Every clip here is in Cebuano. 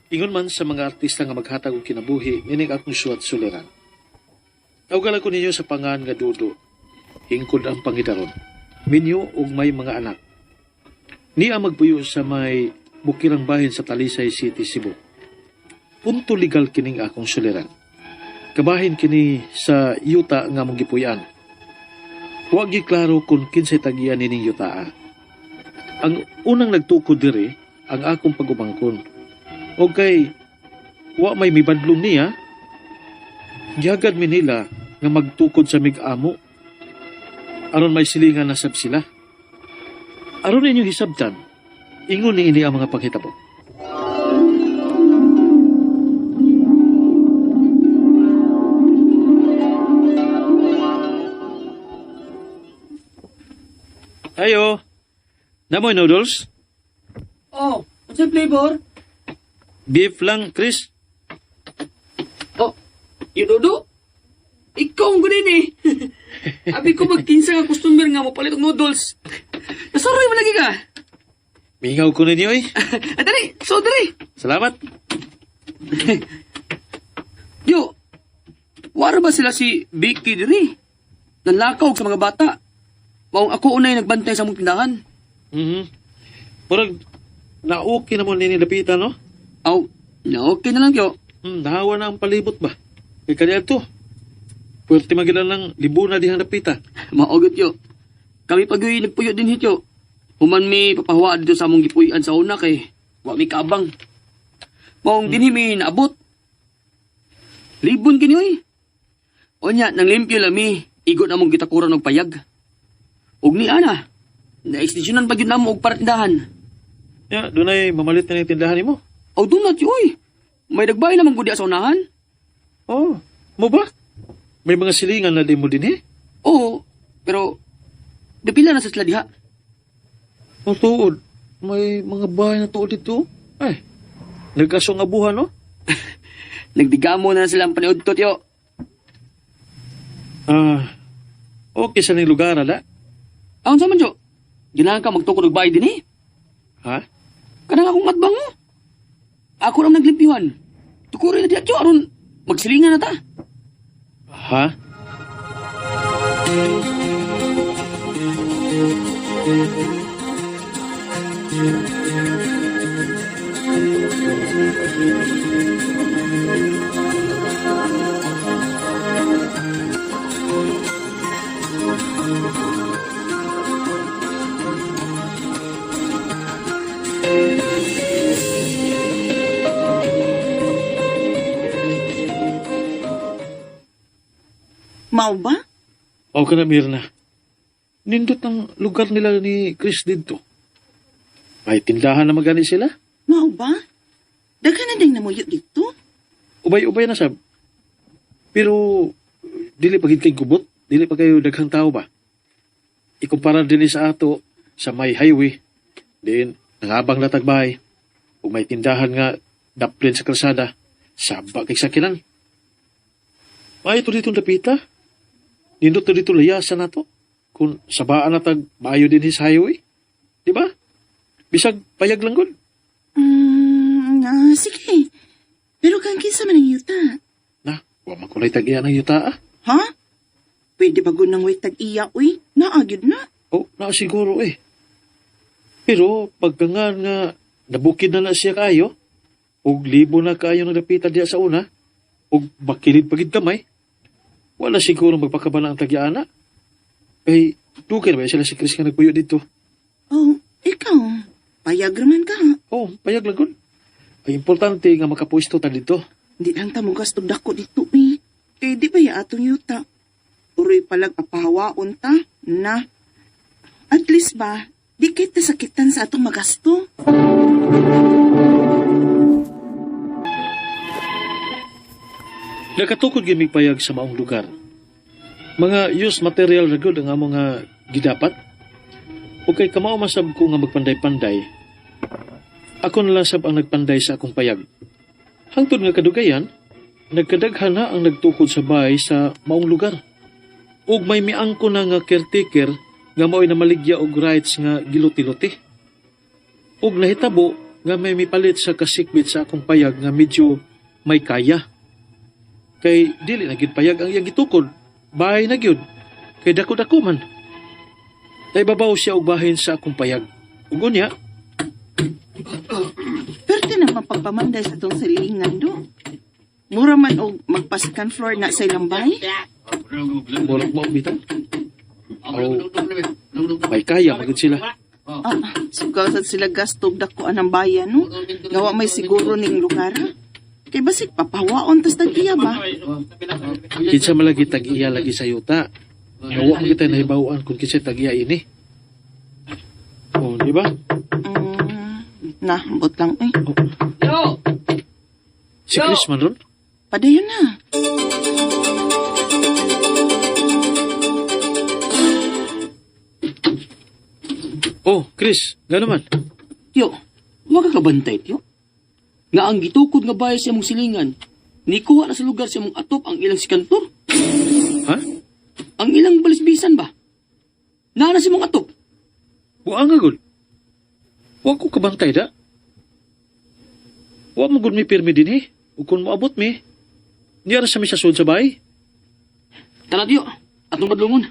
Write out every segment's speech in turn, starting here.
Ingon man sa mga artista nga maghatag og kinabuhi nining akong suwat suliran. Tawgala ko ninyo sa pangan nga Dudo. Hingkod ang pangidaron. Minyo og may mga anak. Niya magpuyo sa may bukirang bahin sa Talisay City, Cebu. Punto legal kining akong suliran. Kabahin kini sa yuta nga mong gipuy-an. Wa gyud klaro kung kinsay tagian nining yutaa. Ang unang nagtukod diri ang akong pag-umangkon. O kay wa may mibadlong niya, gihagad mi nila nga magtukod sa mig-amo. Aron may silingan na sab sila. Aron ninyong hisabtan, ingon ni ini ang mga panghitabo. Ayo, namoy noodles? Oh, what's flavor? Beef lang, Chris. Oh, yun Dodo. Ikaw ang gudin eh. Abi ko magkinsa nga customer nga mo palit og noodles. Nasuroy mo lagi ka. Mingaw ko ninyo eh. Ah, dali, so dali. Salamat. Yo, wara ba sila si Vicky diri? Nanlakaw sa mga bata. Maong ako unay nagbantay sa mong tindahan. Mhm. Murag na-okay na mo nini lapitan, no? Aw, na okay na lang yo. Nahawa na ang palibot ba? Kay kaniya to. Pwerte magilan lang libo na dihang lapita. Maogot yo. Kami pag nagpuyo din hityo. Human mi papahuwa dito sa among gipuy-an sa una kay wa mi kaabang. Maong dinhi mi naabot. Libon kini oy. Onya nang limpyo lami, igo na mong gitakuran og payag. Ug ni ana, na-extensyonan pa gyud namo og parindahan. Ya, dunay mamalit na yung tindahan nimo. Aw dunat yo oy. May dagbay naman gud sa unahan. Oh, mo ba? May mga silingan na din mo din eh. Oo, pero dapila na sa sila diha. Oh, tuod. May mga bahay na tuod dito. Ay, nagkaso nga buhan, no? Nagdigamo na sila ang paniudtot yo. Ah, okay sa ning lugar, ala. Aon sa man yo? Ginahan ka magtukod og bahay din eh. Ha? Kanang akong matbang mo. Ako lang naglimpyuhan. Tukuri na diya, tiyo, aron magsilingan na ta. Ha? Mao ba? O ka na, Mirna. Nindot ang lugar nila ni Chris dito. May tindahan na magani sila. Mao ba? Daghan na ding namuyo dito. Ubay-ubay na sab. Pero dili pa gid kay gubot, dili pa kayo daghang tao ba. Ikumpara dinhi sa ato sa may highway, din nangabang latag bahay. Ug may tindahan nga daplin sa kalsada, saba kay sakinan. May ito dito dapita. Nindot to dito layasan nato. Kung sabaan na tag maayo dinhi sa highway. Di ba? Bisag payag lang gud. Sige. Pero kang kinsa man ang yuta? Na, wa man ko tag-iya ng yuta ah. Ha? Pwede ba gud nang way tag-iya uy? Naagyud na. Oh, na siguro eh. Pero pagka nga nga nabukid na na siya kayo, ug libo na kayo ng dapita diya sa una, ug makilid pagid kamay, wala siguro magpakabala ang tagyaana. Kay, dugay na ba sila si Chris nga nagpuyo dito? Oh, ikaw. Payag raman ka. Oh, payag lang gud. Ang importante nga makapuesto ta dito. Di lang ta mo gasto dako dito eh. Kay di ba ya atong yuta? Uroy palag apahawaon ta. Na. At least ba, di kita sakitan sa atong magasto. Nakatukod gyud mig payag sa maong lugar. Mga used material ra gyud ang among nga gidapat. Ug kay kamao masab ko nga magpanday-panday. Ako na lang sab ang nagpanday sa akong payag. Hangtod nga kadugayan, nagkadaghan na ang nagtukod sa bahay sa maong lugar. Ug may miangko na nga caretaker nga mao'y namaligya og rights nga giluti-luti. Ug nahitabo nga may mipalit sa kasikbit sa akong payag nga medyo may kaya. Kay dili na gid payag ang iyang gitukod. Bahay na gyud. Kay dako-dako man. Naibabaw siya og bahin sa akong payag. Ug unya, Pwerte naman pagpamanday sa itong silingan do. Mura man og magpa-second floor na sa ilang bahay. murag mao bitaw. Aw, may kaya magud sila. Ah, sugaw sad sila gasto og dako anang bayan no. Gawa may siguro ning lugar. Ha? Kay basig papawaon tas tag-iya ba? Kinsa man lagi tag-iya lagi sa yuta. Nga wa man kita nahibaw-an kung kinsa tag-iya ini. Oh, di ba? Na, ambot lang eh. Yo! Si Chris man ron. Padayon na. Oh, Chris, gano man? Tiyo, wa ka kabantay, tiyo. Nga ang gitukod nga bahay sa imong silingan, nikuha na sa lugar sa imong atop ang ilang sikantor. Ha? Ang ilang balisbisan ba? Naa na sa imong atop. Wa nga gud. Wa ko kabantay da. Wa mo gud mi pirmi dinhi. Ug kun moabot mi, niya ra sa mi sa sud sa bahay. Tara, tiyo. Atong badlungon.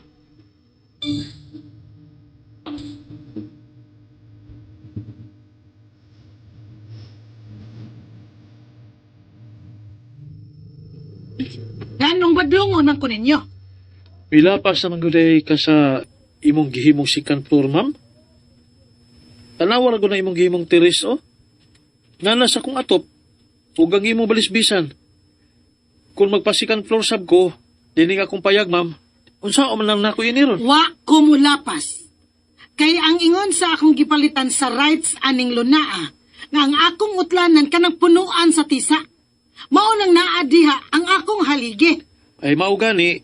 Nganong badlongon man ko ninyo? Milapas naman gud ay ka sa imong gihimong second floor, ma'am. Tanawa ra gud na imong gihimong terrace, oh. Nana sa kong atop, ug ang imong balisbisan. Kung magpa-second floor sab ko, dining akong payag, ma'am. Unsa man lang nako ini ron? Wa ko mulapas. Kay ang ingon sa akong gipalitan sa rights aning lunaa, nga ang akong utlanan kanang punuan sa tisa. Mao nang naa diha ang akong haligi. Ay mao gani,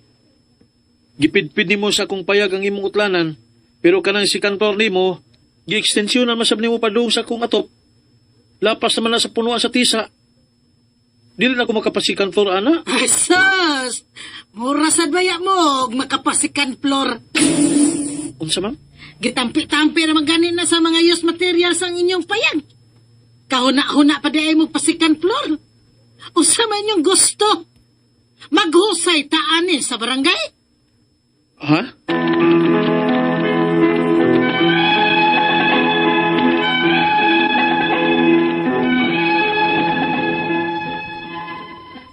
gipidpid nimo sa akong payag ang imong utlanan, pero kanang second floor nimo, gi-extensyonan man sab nimo padung sa akong atop. Lapas naman na sa punuan sa tisa. Dili na ako makapa-second floor, ana. Ay, sus! Mura sad baya mo og makapasikan floor. Unsa, ma'am? Gitampi-tampi naman gani na sa mga used materials ang inyong payag. Kahuna-huna pa di ay mo pasikan floor. Usa man inyong gusto. Maghusay taani sa barangay. Ha?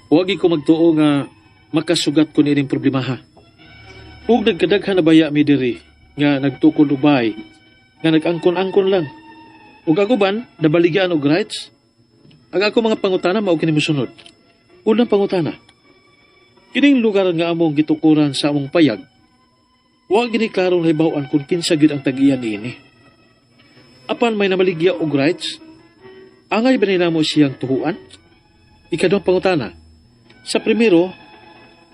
Wagi ko magtuo nga makasugat ko niining problema ha. Ug nagkadaghan na baya mi diri nga nagtukod og bahay nga nag-angkon-angkon lang. Ug ang uban nabaligyan og rights. Ang ako mga pangutana mao kini mosunod. Unang pangutana. Kining lugar nga among gitukuran sa among payag, wa gini klarong nahibaw-an kung kinsa gyud ang tag-iya niini. Apan may namaligya og rights, angay ba nimo siyang tuhuan? Ikaduhang pangutana. Sa primero,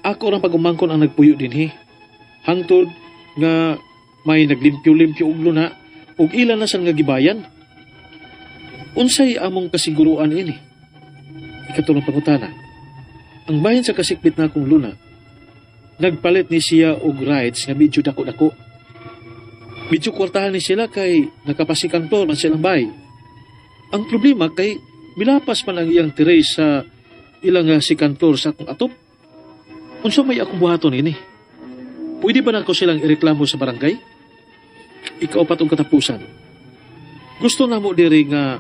ako rang pagumangkon ang nagpuyo dinhi. Hangtod nga may naglimpyo-limpyo og luna ug ila na san nga gibayan. Unsay among kasiguruan ini? Ikatulong pangutana. Ang bahin sa kasikbit na akong luna, nagpalit ni siya og rights nga medyo dako-dako. Medyo kwartahan ni sila kay nakapasikan to man silang bahay. Ang problema kay milapas man ang iyang terrace sa ilang second floor sa akong atop. Unsa may akong buhaton ini? Pwede ba nako silang ireklamo sa barangay? Ikaapat og katapusan. Gusto namo diri nga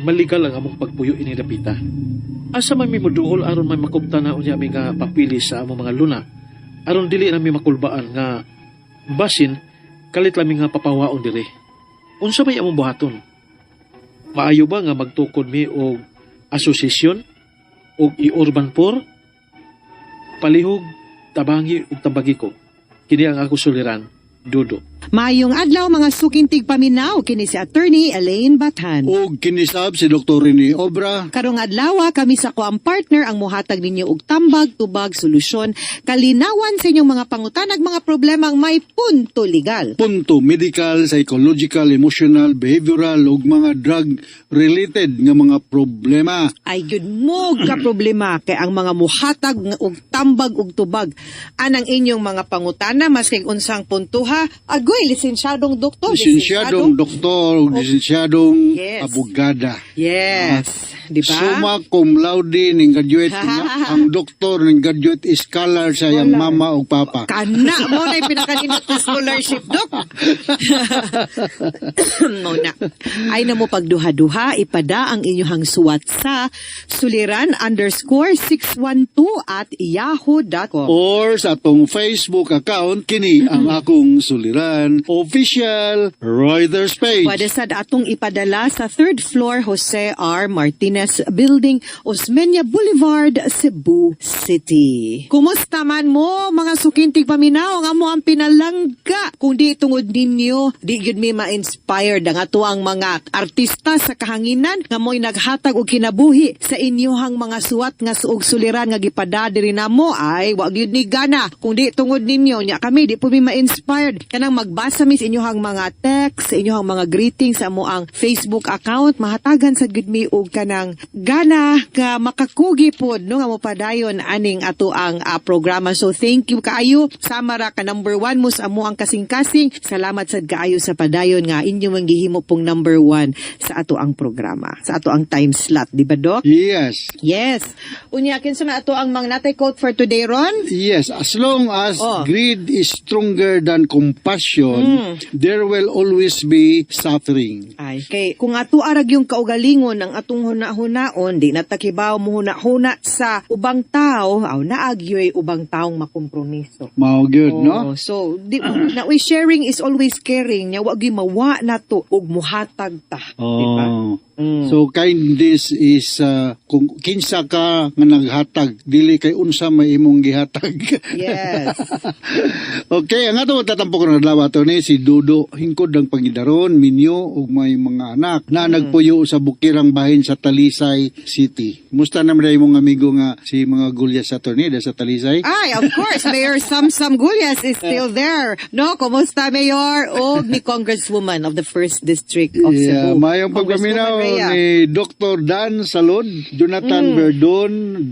maligal ang among pagpuyo ini dapita. Asa man mi moduol aron may makupta na unya mi nga papili sa among mga luna. Aron dili na mi makulbaan nga basin kalit lang mi nga papawaon diri. Unsa may among buhaton? Maayo ba nga magtukod mi og asosasyon og i-urban poor? Palihog, tabangi ug tambagi ko. Kini ang ako suliran, Dudo. Maayong adlaw mga suking tigpaminaw kini si Attorney Elaine Bathan. Og kinisab si Dr. Rene Obra. Karong adlaw kami sa ko ang partner ang mohatag ninyo og tambag, tubag, solusyon, kalinawan sa inyong mga pangutanag mga problemang may punto legal. Punto medical, psychological, emotional, behavioral ug mga drug related nga mga problema. Ay gyud mo ka problema kay ang mga muhatag nga og tambag og tubag anang inyong mga pangutana maski unsang puntuha. Agoy. Agoy, lisensyadong doktor. Lisensyadong doktor ug lisensyadong abogada. Yes. Di ba? Summa cum laude ning graduate niya. Ang doktor ning graduate scholar sa iyang mama ug papa. Kana mo na yung pinakanindot na scholarship, Dok. Mo na. Ay na mo pagduha-duha, ipada ang inyong suwat sa suliran_612@yahoo.com. Or sa atong Facebook account, kini ang Akong Suliran Official Reuters page. Pwede sad atong ipadala sa third floor, Jose R. Martinez Building, Osmeña Boulevard, Cebu City. Kumusta man mo, mga sukintig paminaw, nga mo ang pinalangga? Kung di tungod ninyo, di gyud mi ma-inspired ang ato ang mga artista sa kahanginan nga mo'y naghatag og kinabuhi sa inyohang mga suwat nga suog suliran nga gipada diri namo, ay wa gyud ni gana kung di tungod ninyo. Nya kami di po mi ma-inspired kanang magbasa mi sa inyohang mga text, sa inyohang mga greetings sa amo ang Facebook account. Mahatagan sad gyud mi og kanang gana nga makakugi pod, no, nga mopadayon aning ato ang programa. So thank you kaayo. Sama ra ka number one mo sa amo ang kasing-kasing. Salamat sad kaayo sa padayon nga inyo man gihimo pong number one sa ato ang programa, sa ato ang time slot, di ba, Doc? Yes. Yes. Unya, kinsa na ato ang mga natay quote for today, Ron? Yes, as long as greed is stronger than compassion, there will always be suffering. Ay, kay kung ato arag yung kaugalingon ang atong huna-hunaon, di natakibaw mo huna-huna sa ubang tao, aw naagyoy ubang taong makompromiso. Mao gyud, no? Oh, so di, na we sharing is always caring nya wa gyud mawa na to og muhatag ta, di ba? Oh. So kindness is kung kinsa ka nga naghatag, dili kay unsa may imong gihatag. Yes. Okay, ang ato tatampo ko adlaw ato ni si Dudo, hingkod ang pangidaron, minyo ug may mga anak na nagpuyo sa bukirang bahin sa Talisay City. Musta naman dai imong amigo nga si mga Gulyas ato ni sa Talisay? Ay, of course, Mayor Samsam Gulyas is still there. No, kumusta, Mayor? Og ni Congresswoman of the First District of Yeah, Cebu. mayong pagpaminaw Congresswoman Rhea. ni Dr. Dan Salod, Jonathan Verdon,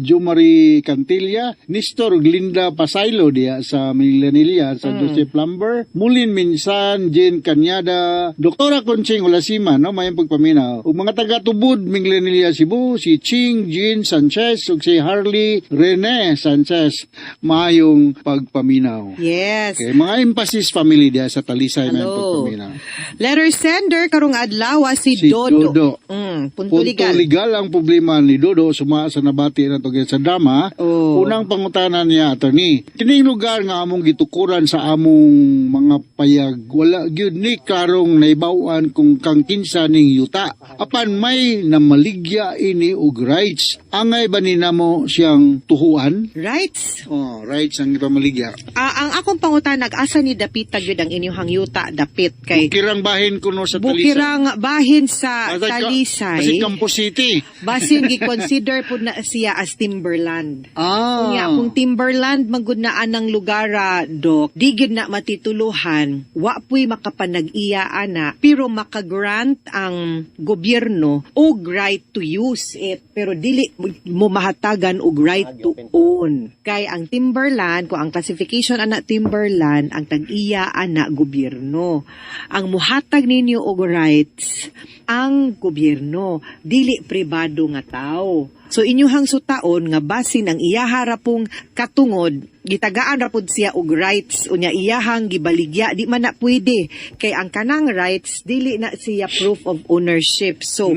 Jumari Cantilla, Nestor Glinda Pasaylo diya sa Milanilla, sa Joseph Lumber, Mulin Minsan, Jane Canyada, Doktora Conching Olasima, no, mayong pagpaminaw. Ug mga taga-tubod Minglanilla Cebu, si Ching Jean Sanchez ug si Harley Rene Sanchez, mayong pagpaminaw. Yes. Okay, mga emphasis family diya sa Talisay, mayong Hello. pagpaminaw. Letter sender karong adlaw si, Si Dodo. Dodo. Punto legal. Punto legal ang problema ni Dodo suma sa nabati na to sa drama. Oh. Unang pangutana niya, attorney, kining lugar nga among gitukuran sa among mga payag, wala gyud ni karong naibaw-an kung kang kinsa ning yuta. Apan may namaligya ini og rights. Angay ba ni namo siyang tuhuan? Rights. Oh, rights ang ipamaligya. Ah, ang akong pangutana, asa ni dapita gyud ang inyong yuta dapit kay Bukirang bahin kuno sa Talisay. Bukirang bahin sa Talisay. Kasi Campos City. Basin gi-consider pud na siya as timberland. Unya, kung timberland man gud na anang lugar, Dok, di gyud na matituluhan, wa puy makapanag-iya ana, pero makagrant ang gobyerno og right to use it, pero dili mo mahatagan og right to own. Kay ang timberland, kung ang classification ana timberland, ang tag-iya ana gobyerno. Ang muhatag ninyo og rights ang gobyerno, dili pribado nga tao. So inyuhang sutaon nga basin ang iyaha ra pong katungod, gitagaan ra pud siya og rights, unya iyahang gibaligya, di man na pwede kay ang kanang rights dili na siya proof of ownership. So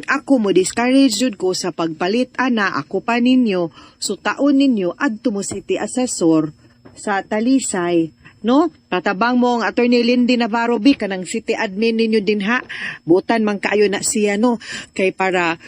ako mo discourage jud ko sa pagpalit ana. Ako pa ninyo, sutaon ninyo adto mo city assessor sa Talisay, no? Tatabang mo ang Attorney Lindy Navarro B, kanang city admin ninyo din ha. Butan man kaayo na siya, no, kay para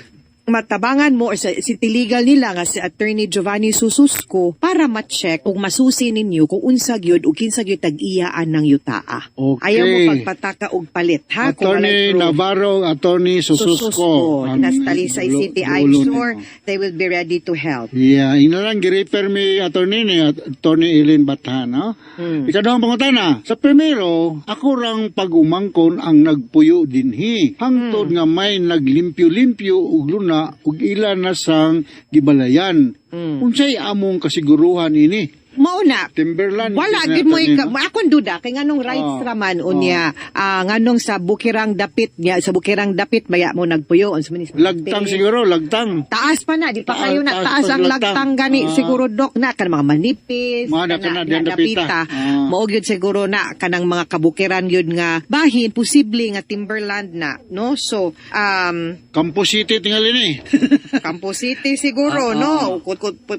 matabangan mo or sa city legal nila nga si Attorney Giovanni Sususco para ma-check ug masusi ninyo kung unsa gyud ug kinsa gyud tag-iyaan ng yutaa. Okay. Ayaw mo pagpataka og palit ha kung walay Attorney proof. Navarro, Attorney Sususco. Ang Nas Talisay City, I'm dulo sure nito. they will be ready to help. Yeah, ina lang gi-refer mi attorney ni Attorney Eileen Bathan, no? Ikaduhang pangutana, sa primero, ako rang pag-umangkon ang nagpuyo dinhi. Hangtod nga may naglimpyo-limpyo og luna ug ila na sang gibalayan. Unsay among kasiguruhan ini? Mao na. Timberland. Wala gid gid na mo tanin, no? akong duda kay nganong rights raman unya, nganong sa bukirang dapit niya, sa bukirang dapit maya mo nagpuyo unsa man is- Lagtang siguro, lagtang. Taas pa na, di pa Taas- kayo na taas taas pa ang lagtang. lagtang gani siguro, dok, na kanang mga manipis Mga na kana diyan dapita. Mao gyud siguro na kanang mga kabukiran gyud nga bahin, posible nga timberland na, no? So Campo City tingali ni. Campo City siguro, no?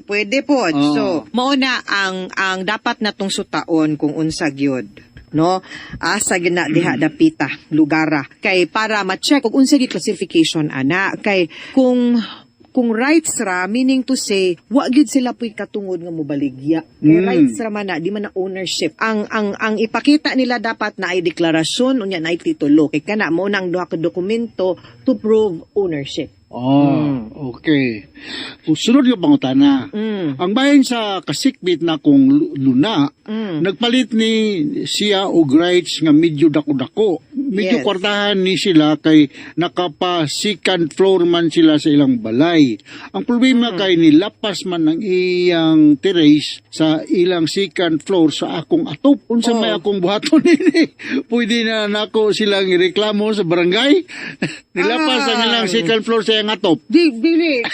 Pwede po. So mao na ang dapat natong sutaon kung unsa gyud, no? Asa gyud na diha dapita lugara kay para ma-check kung unsa gyud classification ana, kay kung rights ra, meaning to say wa gyud sila puy katungod nga mobaligya kay rights ra man na, di man na ownership. Ang ipakita nila dapat na ay deklarasyon, unya na ay titulo, kay kana mo nang duha ka dokumento to prove ownership. Oh, okay. Sunod yung pangutana. Ang bahin sa kasikbit na kong luna, nagpalit ni siya og rights nga medyo dako-dako. Medyo kwartahan ni sila kay nakapa second floor man sila sa ilang balay. Ang problema kay nilapas man ang iyang terrace sa ilang second floor sa akong atop. Unsa may akong buhaton nini? Pwede na nako silang ireklamo sa barangay. Nilapas ang ilang second floor sa iyang atop. Di, dili.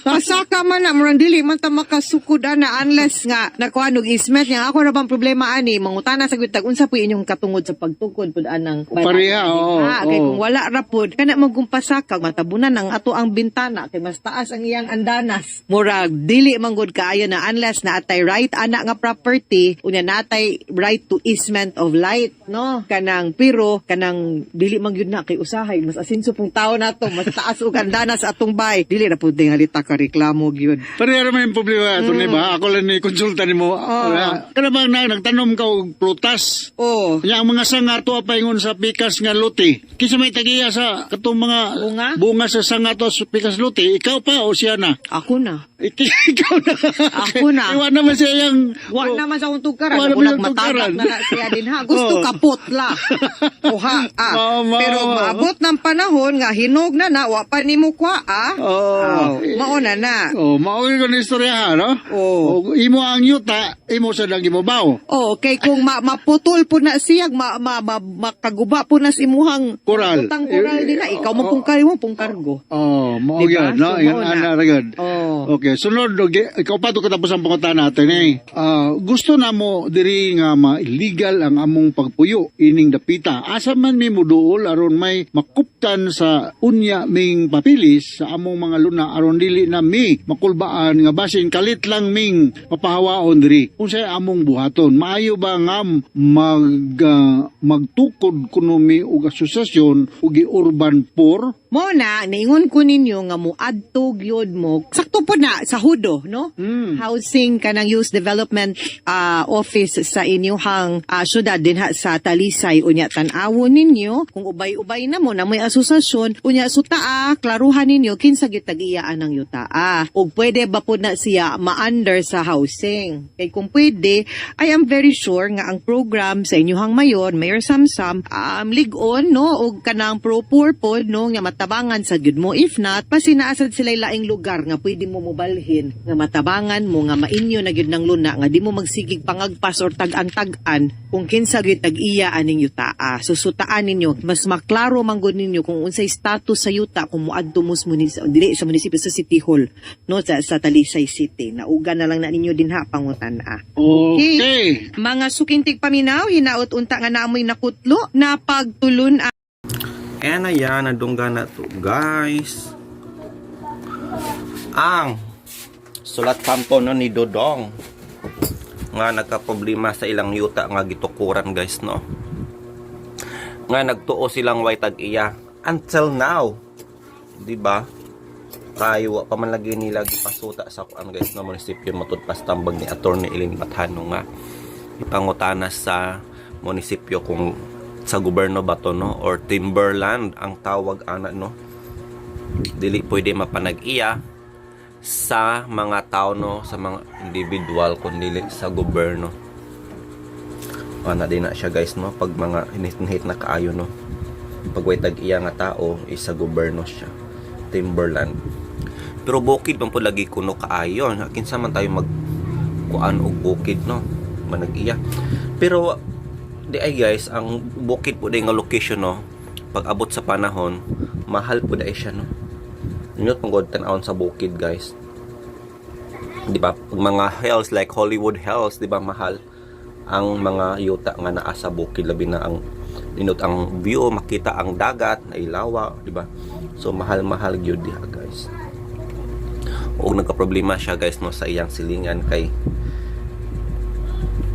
Pasaka man na, murang dili man ta makasukod ana unless nga nakuha og easement niya. Ako ra bang problema ani, mangutana sa gitag unsa po inyong katungod sa pagtukod pud anang Pareha, oo, Ha, kay oo. kung wala ra pud kana magumpasaka matabunan ang ato ang bintana kay mas taas ang iyang andanas. Murag dili man gud kaayo na unless na atay right ana nga property, unya natay right to easement of light, no? Kanang pero kanang dili man gyud na kay usahay mas asinso pong tao nato, mas taas og andanas atong bay. Dili ra pud tingali ta ka reklamo gyud. Pareha naman yung problema, mm. Ba? Ako lang ni konsulta nimo. Kana bang na, nagtanom ka og prutas? Oh. Nya ang mga sanga to paingon sa pikas nga luti. Kinsa may tagiya sa katong mga Bunga? bunga sa sanga to sa pikas luti? Ikaw pa o siya na? Ako na. Ikaw na. Ako na. Iwan naman siya yung Wa naman sa akong tugkaran. Wa Wa naman sa matagak tugkaran. na na siya din ha. Gusto kapot la. Oha, ah. Oo, mao. Pero maabot ng panahon nga hinog na na, wa pa nimo kwa ah. Oo. Aw, mao na na. Oh, mao ko ni istorya ha, no? Oo. O, imo ang yuta, imo sa lang gimabaw. Oh, kay kung maputol po na siya, makaguba po na sa imuhang Koral. Utang koral din na. Ikaw mo pong mo pong kargo. Oh, mao Diba? gyud, no? So, Ingan mao na. ana ra gyud. Oo. Okay, sunod okay, ikaw pa to katapos ang pangutana natin eh. Gusto na mo diri nga ma-illegal ang among pagpuyo ining dapita. Asa man mi moduol aron may makuptan sa unya ming papilis sa among mga luna aron dili na mi makulbaan nga basin kalit lang ming papahawaon diri. Unsay among buhaton? Maayo ba nga magtukod kuno mi og asosasyon og urban poor? Mo na, naingon ko ninyo nga muadto gyud mo. Sakto po na sa Hudo, no? Housing kanang Youth Development Office sa inyuhang syudad dinha sa Talisay, unya tan-awon ninyo kung ubay-ubay na mo na may asosasyon, unya sutaa klaruhan ninyo kinsa gyud tag-iyaan ang yutaa ug pwede ba po na siya ma-under sa housing. Kay kung pwede, I am very sure nga ang program sa inyuhang mayor, Mayor Samsam, lig-on, no, og kanang pro poor pod, no, nga matabangan sa gyud mo. If not, pasinaasad sila laing lugar nga pwede mo mobalhin, nga matabangan mo, nga mainyo na gyud ng luna, nga di mo magsigig pangagpas or tag-an-tag-an kung kinsa gyud tag-iya aning yutaa. So sutaan ninyo, mas maklaro man gud ninyo kung unsay status sa yuta kung moadto mo sa dili sa munisipyo, sa City Hall, no, sa Talisay City. Nauga na lang na ninyo dinha pangutan-a. Okay. Mga sukintig paminaw, hinaot unta nga naamoy nakutlo na pagtulun. And ayan, nadungga na to, guys. Ang sulat kampo, no, ni Dodong nga nagka-problema sa ilang yuta nga gitukuran, guys, no. Nga nagtuo silang way tag-iya until now. 'Di ba? Kayo wa pa man lagi nila gipasuta sa kuan, guys, no, munisipyo, matud pas tambag ni Attorney Eileen Bathano nga ipangutana sa munisipyo kung sa gobyerno ba to, no, or timberland ang tawag ana, no. Dili pwede mapanag-iya sa mga tao, no, sa mga individual, kundi sa gobyerno. Ana din na siya, guys, no, pag mga hinit-hit na kaayo, no, pag way tag-iya nga tao is sa gobyerno siya, timberland. Pero bukid man po lagi kuno kaayo, kinsa man tayo mag kuan og bukid, no, manag-iya. Pero di ay guys, ang bukid po di nga location, no, pag abot sa panahon, mahal po di ay siya, no. Nindot pang god tan-awon sa bukid, guys, di ba? Pag mga hills like Hollywood Hills, di ba, mahal ang mga yuta nga naa sa bukid, labi na ang nindot ang view, makita ang dagat na ilawa, di ba? So mahal-mahal gyud diha, guys. Ug nagka-problema siya, guys, no, sa iyang silingan kay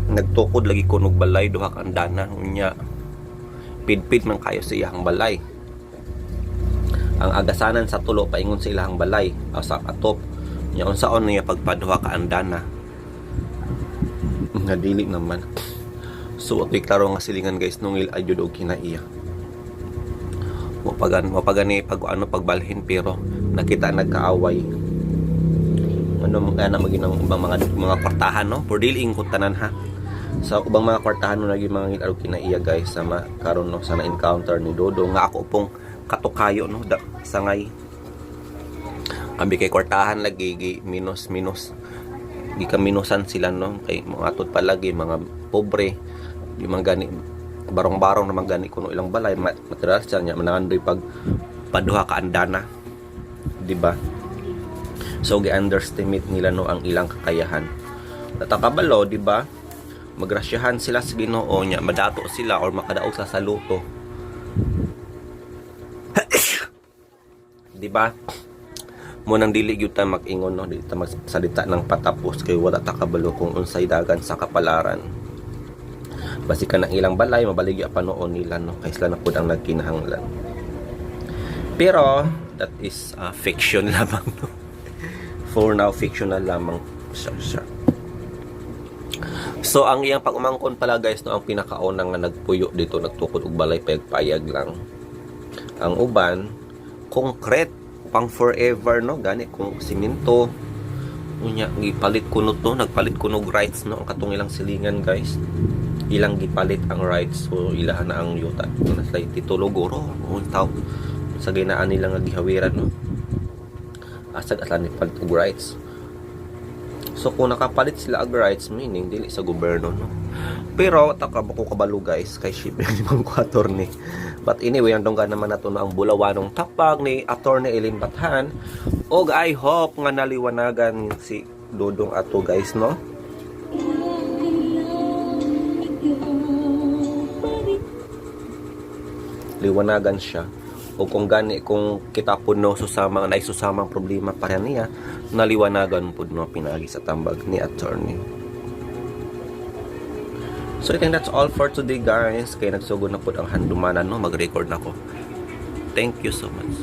nagtukod lagi kunog balay, duha ka andana. Unya pidpid man kayo sa iyang balay ang agasanan sa tulo paingon sa ilahang balay o sa atop nya. Unsaon niya pagpaduha ka andana nga dili naman? So atoy klaro nga silingan, guys, nung il adyod og kinaiya, wapagan wapagani pag ano pagbalhin, pero nakita nagkaaway. Ano ana maging ang ubang mga kwartahan, no, for dili ingkot tanan ha, sa ubang mga kwartahan, no, naging mga ngil kinaiya, guys, sama karon, no, sa na encounter ni Dodo nga ako pong katukayo, no, da, sangay ambi kay kwartahan lagi gi minus minus gikaminusan sila, no, kay mga atud palagi mga pobre yung mga gani barong-barong naman gani kuno ilang balay material siya niya manangandoy pag paduha ka andana, di ba? So gi-underestimate nila, no, ang ilang kakayahan. Natakabalo, di ba? Magrasyahan sila sa Ginoo niya, madato sila or makadaog sa luto, di ba? Mo nang dili gyud ta mag-ingon, no, dili ta magsalita ng patapos kay wala ta kabalo kung unsay dagan sa kapalaran. Basi ka ng ilang balay mabaligya pa noon nila, no, kay sila na pud ang nagkinahanglan. Pero that is fiction lamang, no? For now, fictional lamang siya. So ang iyang pag-umangkon pala, guys, no, ang pinakauna nga nagpuyo dito nagtukod og balay payag-payag lang. Ang uban concrete pang forever, no, gani kung simento. Unya gipalit kuno to, nagpalit kuno og rights, no, ang katong ilang silingan, guys. Ilang gipalit ang rights, so ilahan na ang yuta. Na sila titulo guro untaw sa ginaan nila nga gihawiran, no. Asag aslan ni palit og rights. So kung nakapalit sila og rights, meaning dili sa gobyerno, no. Pero taka ko kabalo, guys, kay ship ni ko attorney. But anyway, ang donggan naman nato na ang bulawanong tapag ni Attorney Eileen Bathan. Og I hope nga naliwanagan si Dodong ato, guys, no. Liwanagan siya o kung gani kung kita po, no, susamang na susamang problema para niya, naliwanagan po, no, pinagi sa tambag ni attorney. So I think that's all for today, guys, kay nagsugod na po ang handumanan, no, mag-record na ko. Thank you so much.